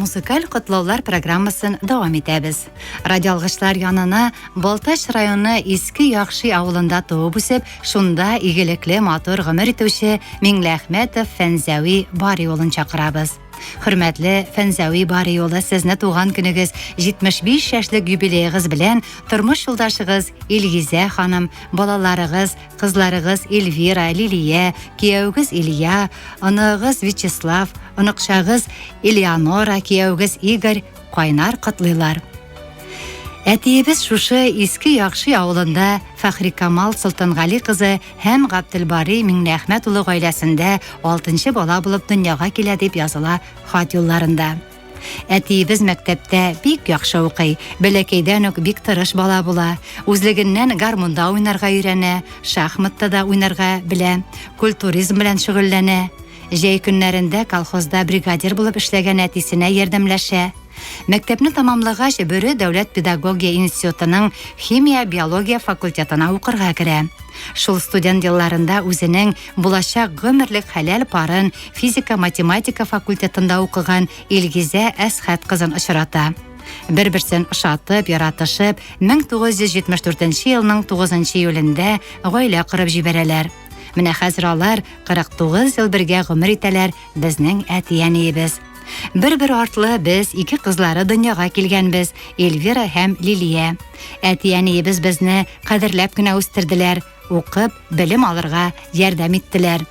Музыкаль котлаулар программасын дәвам итәбез. Радиоалгычлар янына Балтач районы Иске Яхшый авылында туып үсеп, шунда игелекле матур гомер итүче Миңлеәхмәтов Фәнзәви Бари улын чакырабыз. Хөрмәтле Фәнзәви Бари улы, сезне туган көнегез 75 яшьлек юбилеегыз белән тормыш юлдашыгыз Илгизә ханым, балаларыгыз, кызларыгыз Эльвира, Лилия, кияүегез Илья, оныгыгыз Вячеслав, оныкчагыз Элеонора, кияүегез Игорь кайнар котлыйлар. Әтиебез шушы Иске Яхшый авылында Фәхрикамал Солтангали кызы һәм Габделбари Миңнеәхмәт улы гаиләсендә алтынчы бала булып дөньяга килә дип языла хат юлларында. Әтиебез мәктәптә бик яхшы укый, бәләкәйдән үк бик тырыш бала була. Үзлегеннән гармунда уйнарга өйрәнә, шахматта да уйнарга белә, культуризм белән шөгыльләнә. Җәй көннәрендә колхозда бригадир булып эшләгән әтисенә ярдәмләшә. Мәктәпне тәмамлагач, Бөре дәүләт педагогия институтының химия-биология факультетына укырга керә. Шул студент елларында үзенең булачак гомерлек хәләл парын физика-математика факультетында укыган Илгизә Әсхәт кызын очрата. Бер-берсен ошатып, яратышып, 1974 елның 9 июлендә гаилә корып җибәрәләр. Менә хәзер алар 49 ел бергә гомер итәләр, безнең әти-әниебез. Бер-бер артлы без ике кызлары дөньяга килгәнбез, Эльвира һәм Лилия. Әти-әниебез безне кадерләп кенә үстерделәр, укып, белем алырга ярдәм иттеләр.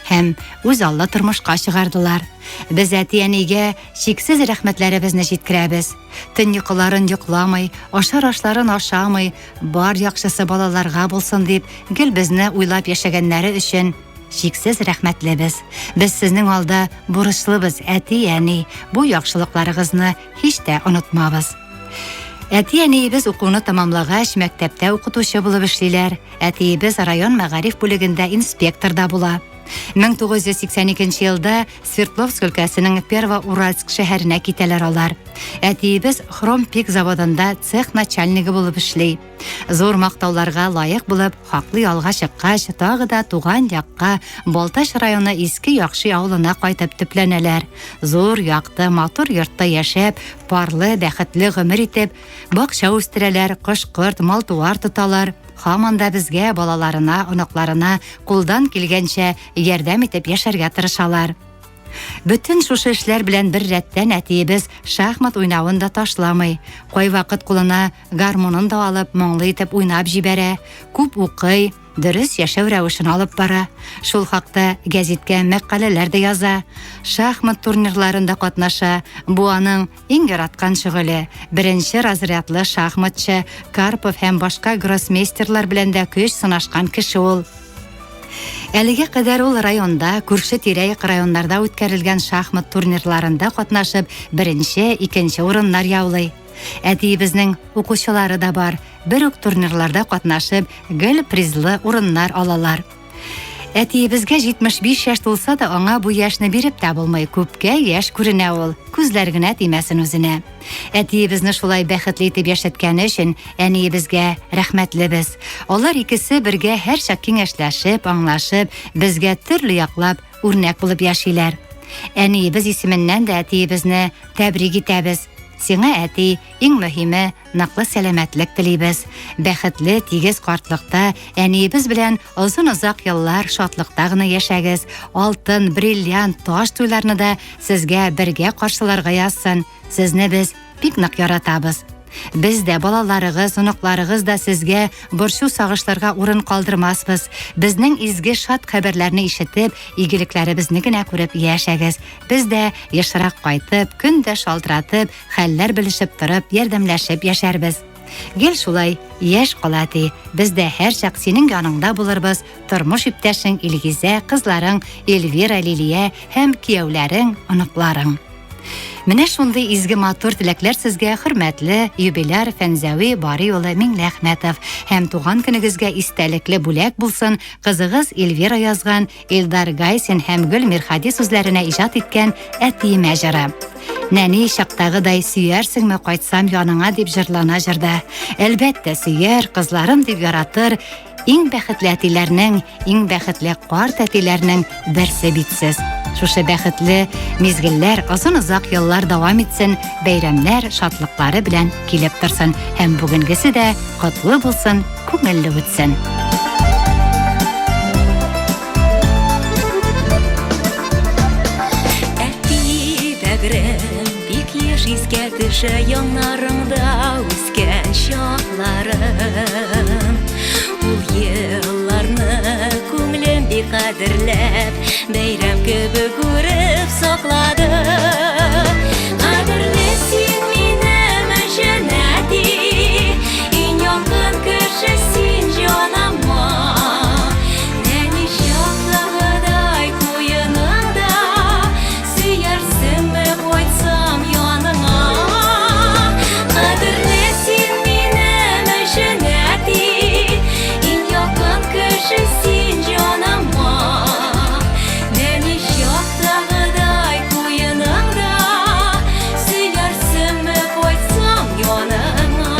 Һәм үз аллы тормышка чыгардылар. Без әти-әнигә чиксез рәхмәтләребезне җиткерәбез. Төн йокыларын йокламый, ашар ашларын ашамый, бар яхшысы балаларга булсын дип, гел безне уйлап яшәгәннәре өчен чиксез рәхмәтлебез. Без сезнең алда бурычлыбыз, әти, әни, бу яхшылыкларыгызны һич тә онытмабыз. Әти-әниебез укуны тәмамлагач, мәктәптә укытучы булып эшлиләр. Әтиебез район мәгариф бүлегендә инспектор да була. 1982 елда Свердловск өлкәсенең Первоуральск шәһәренә китәләр алар. Әтиебез Хромпик заводында цех начальнигы булып эшли. Зур мактауларга лаек булып, хаклы ялга чыккач, тагы да туган якка, Балтач районы Иске Яхшый авылына кайтып төпләнәләр. Зур, якты, матур йортта яшәп, парлы, бәхетле гомер итеп, бакча үстерәләр, кош-корт, мал-туар тоталар. Һаман да безгә, балаларына, оныкларына кулдан килгәнчә ярдәм итеп яшәргә тырышалар. Бөтен шушы эшләр белән бер рәттән әтиебез шахмат уйнавын да ташламый. Кайвакыт кулына гармунын да алып, моңлы итеп уйнап җибәрә, күп укый, дөрес яшәү рәвешен алып бара. Шул хакта гәзиткә мәкаләләр дә яза, шахмат турнирларында катнаша. Бу аның иң яраткан шөгыле. Беренче разрядлы шахматчы, Карпов һәм башка гроссмейстерлар белән дә көч сынашкан кеше ул. Әлегә кадәр ул районда, күрше тирә-як районнарда үткәрелгән шахмат турнирларында катнашып, беренче, икенче урыннар яулый. Әтиебезнең укучылары да бар, бер үк турнирларда катнашып, гел призлы урыннар алалар. Әтиебезгә 75 яшь тулса да, аңа бу яшьне биреп тә булмый, күпкә яшь күренә ул, күзләр генә тимәсен үзенә. Әтиебезне шулай бәхетле итеп яшәткәне өчен әниебезгә рәхмәтлебез. Алар икесе бергә һәрчак киңәшләшеп, аңлашып, безгә төрле яклап үрнәк булып яшиләр. Әниебез исеменнән дә әтиебезне тәбрик итәбез. Сиңа, әти, иң мөһиме, ныклы сәламәтлек телибез. Бәхетле, тигез картлыкта әниебез белән озын-озак еллар шатлыкта гына яшәгез. Алтын, бриллиант, таш туйларны да сезгә бергә каршыларга язсын. Сезне без бик нык яратабыз. Без дә, балаларыгыз, оныкларыгыз да сезгә борчу-сагышларга урын калдырмасбыз. Безнең изге шат хәбәрләрне ишетеп, игелекләребезне генә күреп яшәгез. Без дә ешрак кайтып, көн дә шалтыратып, хәлләр белешеп торып, ярдәмләшеп яшәрбез. Гел шулай яшь кал, әти. Без дә һәрчак синең яныңда булырбыз. Тормыш иптәшең Илгизә, кызларың Эльвира, Лилия һәм кияүләрең, оныкларың. Менә шундый изге матур теләкләр сезгә, хөрмәтле юбиляр Фәнзәви Бари улы Миңлеәхмәтов, һәм туган көнегезгә истәлекле бүләк булсын кызыгыз Эльвира язган Илдар Гайсин һәм Гөл Мирхади сүзләренә иҗат иткән Әтиемә җыры. Нәни чактагыдай сөярсеңме кайтсам яныңа дип җырлана җырда. Әлбәттә, сөяр, кызларым дип яратыр. Иң бәхетле әтиләрнең, иң бәхетле карт әтиләрнең берсе бит сез. Шушы бәхетле мизгелләр озын-озак еллар дәвам итсен, бәйрәмнәр шатлыклары белән килеп торсын һәм бүгенгесе дә котлы булсын, күңелле үтсен. Әти бәгърем, бик еш искә төшә яннарыңда үскән чакларым. Ул елларны күңелем бик кадерләп, бәйрәм кебек күреп саклады. Кадерле син минем өчен, әти, иң якын кеше син җаныма. Нәни чактагыдай куеныңда сөярсеңме кайтсам яныңа? Кадерле син минем өчен, әти, иң якын кеше син җаныма. Нәни чактагыдай куеныңда сөярсеңме кайтсам яныңа?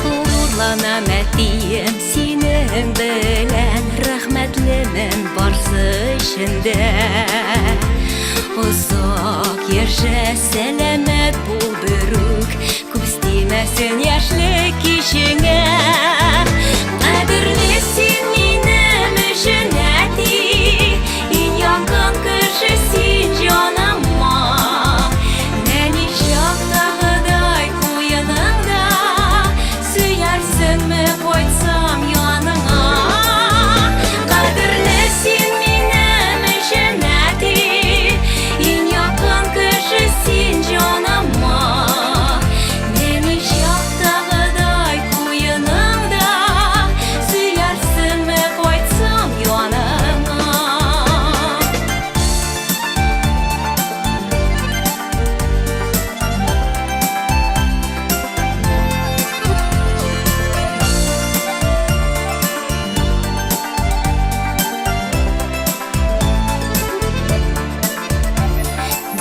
Горурланам, әтием, синең белән, рәхмәтлемен барсы өчен дә. Озак яшә, сәламәт бул берүк, күз тимәсен яшьлек кичеңә. Кадерле син минем өчен, әти, иң якын кеше син җаныма. Нәни чактагыдай куеныңда сөярсеңме кайтсам яныңа? Кадерле син минем өчен, әти, иң якын кеше син җаныма. Нәни чактагыдай куеныңда сөярсеңме кайтсам яныңа?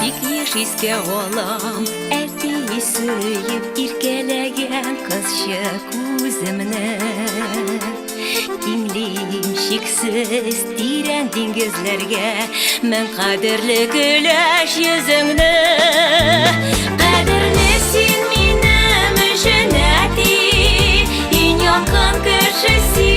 Бик еш искә алам, әти сөеп иркәләгән кызчык үземне. Тиңлим чиксез тирән диңгезләргә мең кадерле көләч йөзеңне. Кадерле син минем өчен, әти, иң якын кеше син.